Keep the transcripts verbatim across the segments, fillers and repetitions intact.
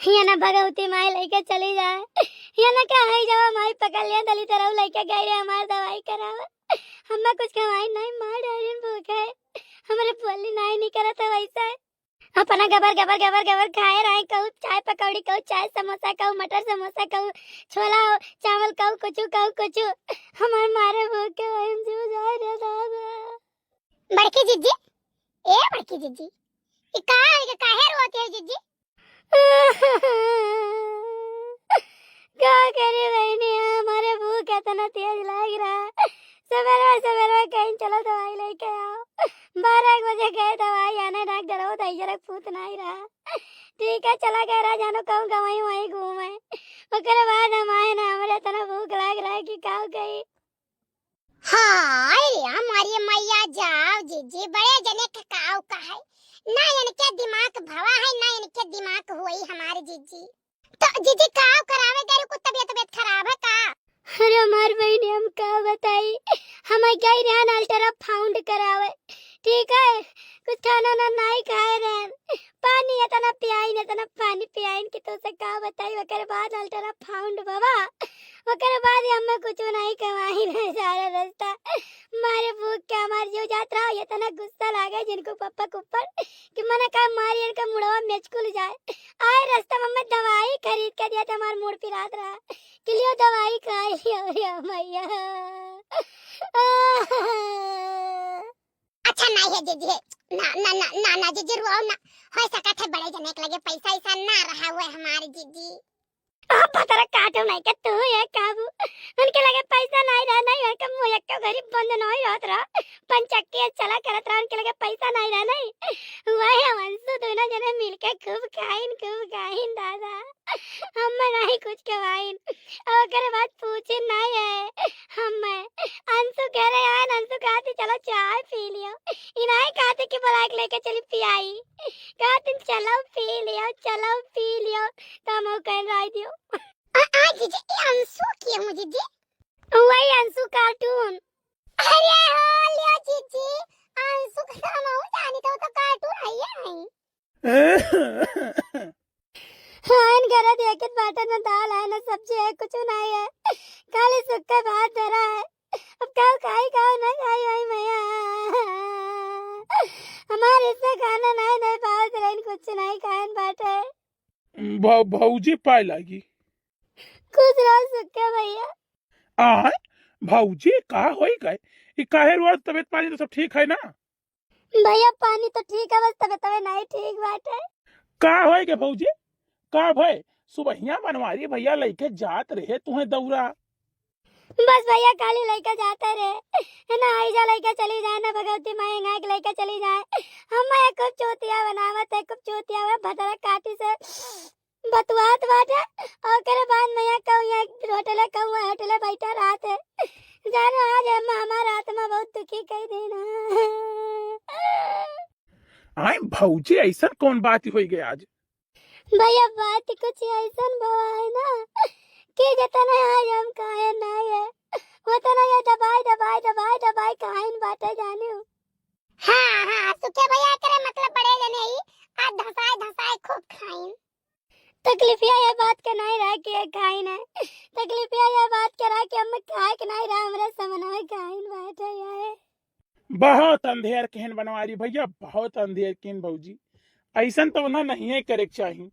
हिया ना भगवती माई लइके चली जाए, हिया ना का हई जवा माई पकड़ लिया दली तरह लइके गई रहे हमार दवाई करावे। हम्मा कुछ खवाई नहीं, मार डारिन भूख है, हमरे बोली नहीं निकलत है वैसे। अपना गबर गबर गबर गबर खाए रहे, कहू चाय पकौड़ी, कहू चाय समोसा, कहू मटर समोसा, कहू छोला चावल, कहू कुछू कहू कुछू। हमार मारे भूख के वहीं जू जाए रे दादा। बड़की जिज्जी, ए बड़की जिज्जी, ई का है के काहे रोत है जिज्जी? का करे बहिनी, हमारे भूख इतना तेज लाग रहा। सबेरवा सबेरवा कहीं चलो दवाई लेके आओ। बारह एक बजे गए दवाई आने, डॉक्टर हो तो इजरक पूत नहीं रहा। ठीक है, चला गए रहा, जानो कहूँ गवाई वहीं घूमे। ओकरे बाद हम आए ना, हमरे इतना भूख लाग रहा है कि का कही। हाय रे हमारी मैया, जाओ जिज्जी, बड़े जने के काव का है, ना इनके दिमाग भवा है, ना इनके दिमाग हुई हमारे जिज्जी। तो जिज्जी काव करावे गए, कुछ तबीयत तबीयत खराब है का? अरे हमार बहिनी, हम का बताई, हम गई रहन अल्ट्रा फाउंड करावे, ठीक है, कुछ खाना ना नहीं खाए रहन, पानी इतना पियाइन, इतना पानी पियाइन कि तो से का बताई। ओकरे बाद अल्ट्रा फाउंड बाबा, ओकरे बाद हमें कुछ नहीं कमाई ना सारा रास्ता। मारे भूख के हमार जीव जात रहा, इतना गुस्सा लागे जिनको पप्पा के ऊपर कि मना का मारी इनका मुड़वा मेचकुल जाए। आए रास्ता में हमें दवाई खरीद के दिया था, हमार मूड़ पिरात रहा कि लियो दवाई खाई लियो रे मैया। अच्छा नहीं है जिज्जी, ना ना ना ना ना जिज्जी, रुआओ ना। हो सकत है बड़े जने के लगे पैसा ऐसा ना रहा हुआ है हमारे जिज्जी। अब भतरा काटो नहीं के तू ये काबू, उनके लगे पैसा नहीं रहा, नहीं उनके मुँह एक घड़ी बंद नहीं रहत रहा, पंचक्की चला करत रहा, उनके लगे पैसा नहीं रहा, नहीं। वही अंशु दोनों जने मिलके खूब खाइन, खूब खाइन दादा। हम्मे नहीं कुछ खवाइन। ओकरे बाद पूछे नहीं है। हम्मे अंशु घरे आए, अंशु कहते चलो चाय पी लियो। इनाई कहते कि बुला के लेके चली पियाई। कहते चलो पी लियो, चलो पी लियो। तो हम कहन रह दियो। आ, आ जीजी, ये अंशु के हूँ जीजी? वही अंशु कार्टून। अरे हो लियो जीजी, अंशु का नाम हूँ जानी तो, तो कार्टून है ये है। हाँ, इन घरे देखत बाटे न दाल है, न सब्जी है, कुछ नहीं है, खाली सुक्का भात धरा है। अब का खाई, का ना खाई, भाई मैया, हमारे हिस्सा खाना नहीं, नहीं पावत रहिन, कुछ नहीं खाइन बाटे। भौ-, भौजी पाए लागी। खुश रहो सुक्का भैया। आय, भौजी का होई गए? ई काहे रोत, तबीयत पानी तो सब ठीक है ना? भैया, पानी तो ठीक है, बस तबीयत तबीयत नहीं ठीक बाटे। का होए गे भौजी? का भय? सुबहिया बनवारी भैया लइके जात रहे तुहें दौरा। बस भैया, खाली लइके जाते रहे, है ना, आई जा लइके चली जाए ना, भगवती माई एंगा के लइके चली जाए। हम मैं खूब चूतिया बनावत है, खूब चूतिया हुआ भदरा काटी से बतुआत बाटे। ओकरे बाद में यहाँ कहूँ, यहाँ होटले कहूँ, होटले बैठा रहत है। जानो आज हम, हमार आत्मा बहुत दुखी कई दिन। आय भौजी, ऐसन कौन बात होई गए आज? भैया, बात कुछ ऐसन भवा है ना कि जितना आज हम खाए ना है, उतना ये दबाई, दबाई, दबाई, दबाई खाइन बाटे जानियो। हाँ, हाँ, सुखे भैया करे मतलब बड़े जने ही, आ धसाए, धसाए खूब खाइन। तकलीफिया ये बात के नहीं रहा कि ये खाई नहीं। तकलीफिया ये बात के रहा कि हमें खाए के नहीं रहा, हमरे समनवे खाइन बैठे ये। बहुत अंधेर केहन बनवारी भैया, बहुत अंधेर केहन भौजी। ऐसन तो उन्हें नहीं करे के चाही।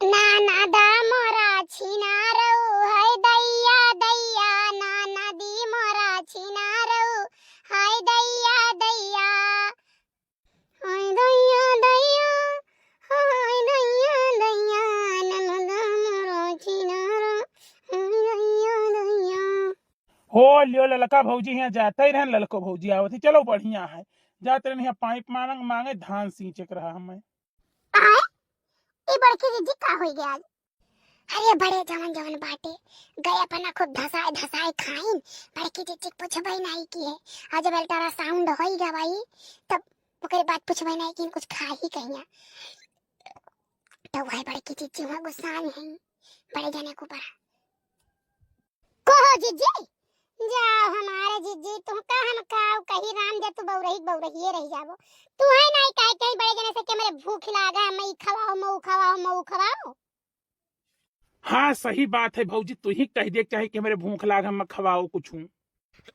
नाना दा मोरा छिनारो, हाय दैया दैया, नाना दी मोरा छिनारो, हाय दैया दैया। हाय दैया दैया, हाय दैया दैया, ननद मोरो छिनारो, हाय दैया दैया। हो लियो ललका भौजी, यहाँ जाते ही रहन, ललको भौजी आवत ही, चलो बढ़िया है। जाते रहन यहाँ पाइप मांग, मांगे धान सींचे के रहा हमें। आय, ई बड़की जिज्जी का होई गया आज? अरे बड़े जवन जवन बाटे, गए अपना खूब धसाए धसाए खाइन, बड़की जिज्जी के पूछबे नहीं किए। आज जब अल्ट्रासाउंड होई गवाई, तब ओकरे बाद पूछबे नहीं किए कुछ खाही कहिया। तो वह बड़की जिज्जी वहाँ गुस्सा में है, बड़े जने को बड़ा। कहो जिज्जी, जाओ हमारे जिज्जी, तुमका हम काव कही राम, जे तू बउरही बउरहिए रह जाबो। तू है नहीं काहे कहीं बड़े जने से कि मेरे भूख लागा, मैं खवाओ, मऊ खवाओ, मऊ खवाओ। हाँ, सही बात है भौजी, तू ही कह दे चाहे कि हमरे भूख लाग, हम खवाओ कुछ।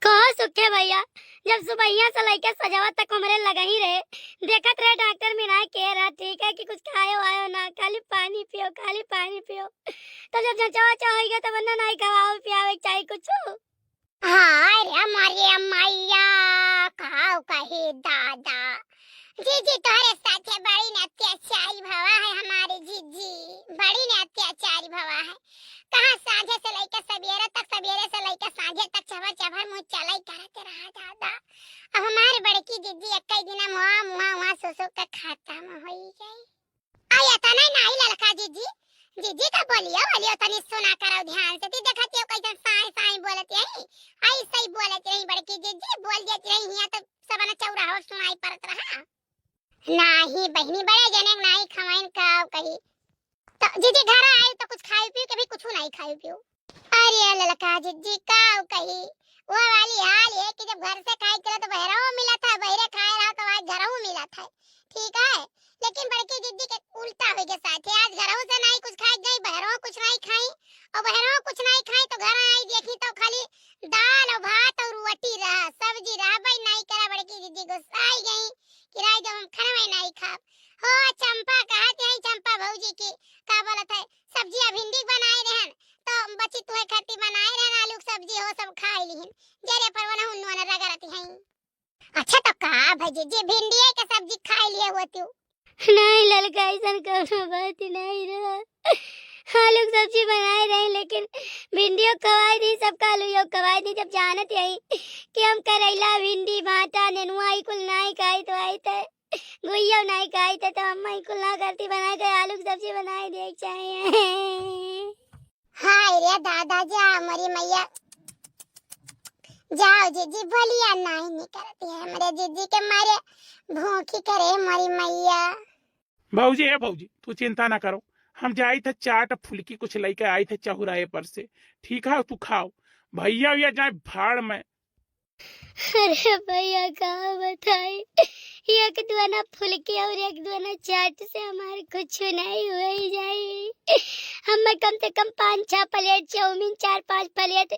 कहो सुखे भैया, जब सुबहिया से लइके सजवा तक हमरे लगही रहे, देखत रहे डॉक्टर मिनाय के रहा, ठीक है कि कुछ खायो आयो ना, खाली पानी पियो, खाली पानी पियो। तो जब जचवा चा होइगा तब ना नहीं खवाओ पियावे चाहे कुछ। हाय रे मोरे मैया, काव कही दादा। जीजी तोहरे साथे बड़ी न अत्याचारी भवा है हमारे जीजी, बड़ी न अत्याचारी भवा है। कहाँ साँझे से लइके सबेरे तक, सबेरे से लइके साँझे तक चभर चभर मुँह चलाई करत रहा दादा। अब हमारे बड़की जीजी एक्कई दिन मुआ मुआ मुआ सुसु के खत्म होई गई। आई अतना नहीं ललका जीजी, जीजी का बोलियो, बोलियो तनी सुना करो ध्यान से। ती देखत हो कैसन साई साई बोलत यही, आई सही बोलत यही बड़की जीजी, बोल देत यही, हिया तो सबना चौराहो सुनाई पड़त रहा। नाही बहिनी, बड़े जने नाही खवाइन का कही। तो जीजी घर आई तो कुछ खाई पी के भी कुछ नहीं खाई पियो। अरे ललका जीजी का कही, वो वाली हाल है कि जब घर से खाई चला तो बहरहू मिला था, बहरे खाए रहा तो आज घरहू मिला था, ठीक है। लेकिन बड़की जीजी के उल्टा हो गया साथे, आज घरहू से नहीं कुछ खाई गई, बहरहू कुछ नहीं खाई, और बहरहू कुछ नहीं खाई तो घर आई देखी तो खाली दाल और भात और रोटी रहा, सब्जी रहा, भाई नहीं करा। बड़की जीजी गुस्साई गई कि राय जब हम खाना नहीं खाब। हो चंपा कहत यही, चंपा भौजी की का बोलत है, सब्जिया भिंडी बनाए रहन तो बची तुहे खातिर बनाए रहन आलू के सब्जी, हो सब खाए लिहिन, जरे पर वनहु नून रगड़त हैं। अच्छा तो का भौजी जी भिंडिया के सब्जी खाए लिए होती? नहीं ललका, ऐसन कौनो बात नहीं रहा। आलू के सब्जी बनाए रही लेकिन भिंडियो खवाई दी, सबका आलूयो खवाई दी। जब जानत यही कि हम करैला, भिंडी, भाटा, नेनुआ ई कुल नहीं खाई तो आई थे, गुइयो नहीं खाई थे तो हम ई कुल ना करती, बना के आलू के सब्जी बनाए दे चाहिए। हाय रे दादा, जा मोरी मैया, जाओ जीजी, बोलिया नहीं निकलती है हमरे जीजी के मारे, भूखी करे मोरी मैया। भौजी, ए भौजी, तू चिंता ना करो, हम जाई थे चाट फुलकी कुछ लइके आई थे चौराहे पर से, ठीक है, तू खाओ, भैया भैया जाए भाड़ में। अरे भैया का बताई, एक दोना फुलकी और एक दोना चाट से हमार कुछ नहीं हुई जाई। हमें कम से कम पाँच छह प्लेट चाउमीन, चार पाँच प्लेट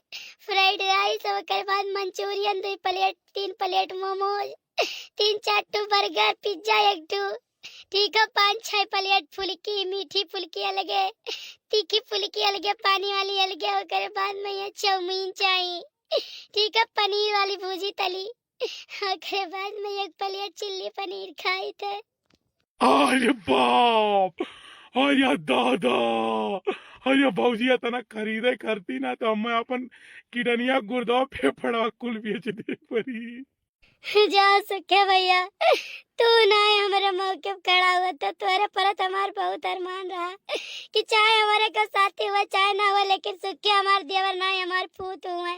फ्राइड राइस, ओकर बाद मंचूरियन दुई प्लेट, तीन प्लेट मोमोज, तीन चार ठो बर्गर, पिज्जा एक ठो, ठीक है, पाँच छह प्लेट फुलकी, मीठी फुलकी अलगे, तीखी फुलकी अलगे, पानी वाली अलगे, ओकरे बाद में ये चाउमीन चाही, ठीक है, पनीर वाली भुजी तली, ओकरे बाद में एक प्लेट चिल्ली पनीर खाई थे। अरे बाप, अरे दादा, अरे भौजी इतना खरीदे करती ना तो हमें अपन किडनिया गुर्दा फेफड़ा कुल बेच दे पड़ी। जा सुखे भैया, तू ना हमारे मौके पे खड़ा हुआ तो तोरे परत हमार बहुत अरमान रहा कि चाहे हमारे का साथी हुआ चाहे ना हुआ, लेकिन सुखे हमार देवर ना हमार पूत हुआ।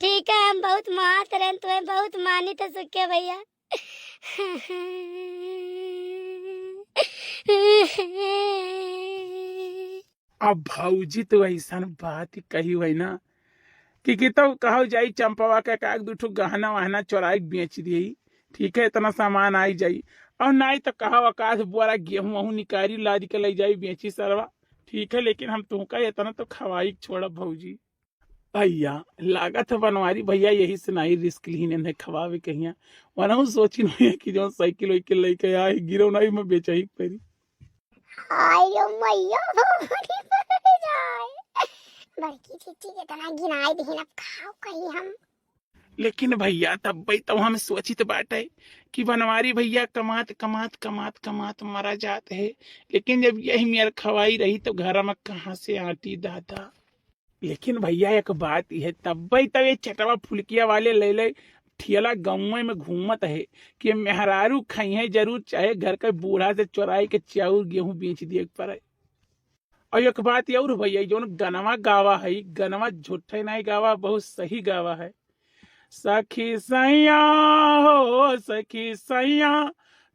ठीक है, हम बहुत मानत रहन, तुम्हें बहुत मानी तो सुखे भैया। अब भौजी तो ऐसन बात कही हुई ना कि, कि तब कहो जाई चंपवा के का एक दू ठो गहना वहना चोराई के बेच दिए, ठीक है, इतना सामान आई जाई। और नाई तो कहो आकाश बोरा गेहूं वहूं निकारी लादी के ले जाई बेची सरवा, ठीक है, लेकिन हम तुमका इतना तो खवाई के छोड़ब भौजी। भैया, लागत है बनवारी भैया यही से नाई रिस्क लीन इन्हें खवावे कहिया, वरहू सोची नहीं कि जो साइकिल वाइकिल लेके आए गिरो नाई में बेचही के परी। आयो मैया, बड़ी मर जाए। बड़की जीजी इतना गिनाए दिहिन, अब खाओ कहीं हम। लेकिन भैया, तब भाई तो हम सोचित बाटे कि बनवारी भैया कमात, कमात, कमात, कमात मरा जात है, लेकिन जब यही मेर खवाई रही तो घर में कहाँ से आटी दादा। लेकिन भैया, एक बात यह, तब भाई तब ये चटवा फुलकिया वाले ले ले ठेला गाँव में घूमत है कि मेहरारू खाई है जरूर, चाहे घर के बूढ़ा से चोराई के चाउर गेहूं बेच दिए के पड़े। और एक बात और भैया, जौन गनवा गावा है, गनवा झूठे नहीं गावा, बहुत सही गावा है। सखी सैया हो सखी सैया,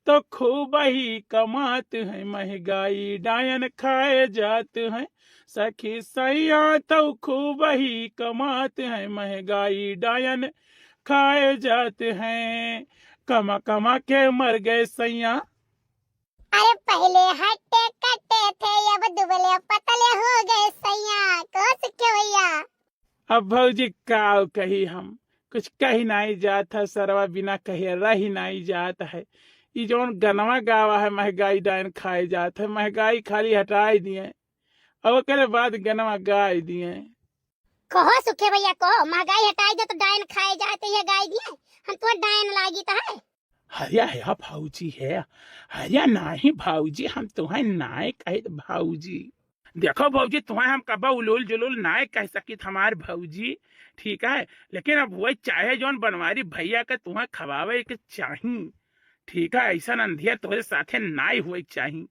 तो खूब ही कमात है, महंगाई डायन खाए जात है। सखी सैया तो खूब ही कमात है, महंगाई डायन खाए जात है। कमा कमा के मर गए सैया। अरे पहले हट्टे कट्टे थे, अब दुबले पतले हो गए सैया। अब भौजी का कही हम, कुछ कही नाई जात है, सरवा बिना कहे रही नाई जात है। ई जौन गनवा गावा है, महंगाई डायन खाए जात है, महंगाई खाली हटाए दिए, अब ओकरे बाद गनवा गाए दिए। कहो सुखे भैया, कहो, महंगाई हटाए दे तो डायन खाए जात है, गाए दिए। हम तो डायन लागी तो है। हरिया है भौजी है, हरिया नाही भौजी, हम तुम्हें नाय कहे भौजी। देखो भौजी, तुम्हें हम कबा उलूल जुलूल नाय कह सकित हमार भौजी, ठीक है, लेकिन अब वही चाहे जौन बनवारी भैया के तुम्हें खवावे के चाही, ठीक है, ऐसा अंधिया तोहरे साथे नाय हुए के चाही।